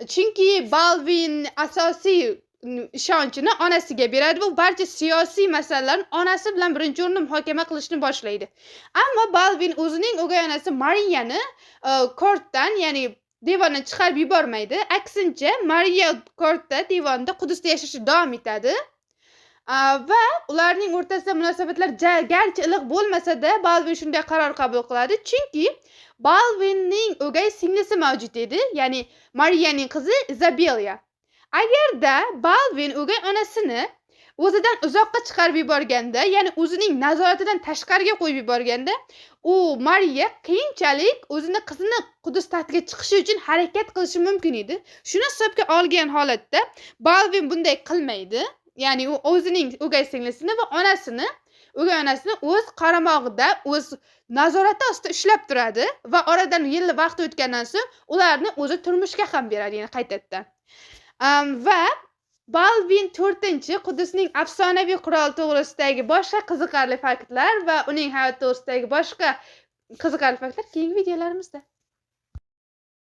Chunki Balvin asosiy ishonchini onasiga beradi va barcha siyosiy masalalarni onasi bilan birinchi o'rinda muhokama qilishni boshlaydi. Ammo Balvin o'zining o'gay onasi Mariyani kortdan, ya'ni devondan chiqarib yubormaydi. Aksincha, Mariya kortda, devonda, Qudusda yashashni davom etadi. Va ularning o'rtasida munosabatlar garchi iliq bo'lmasa-da, Balvin shunday qaror qabul qiladi, chunki Balvinning o'gay singlisi mavjud edi, ya'ni Mariyaning qizi Izabella. Agarda Balvin o'gay onasini o'zidan uzoqqa chiqarib yuborganda, ya'ni o'zining nazoratidan tashqariga qo'yib yuborganda, u Mariya keyinchalik o'zini qizini Qudus taxtiga chiqishi uchun harakat qilishi mumkin edi. Shuni hisobga olgan holatda Balvin bunday qilmaydi. Ya'ni u o'zining o'gay singlisini va onasini, o'gay onasini o'z qaramog'ida, o'z nazorati ostida ushlab turadi va oradan yil vaqt o'tgandan so'ng ularni o'zi turmushga ham beradi, yana qaytadan. Va Balvin 4-chi Qudusning afsonaviy qiroli to'g'risidagi boshqa qiziqarli faktlar va uning hayoti to'g'risidagi boshqa qiziqarli faktlar keyingi videolarimizda.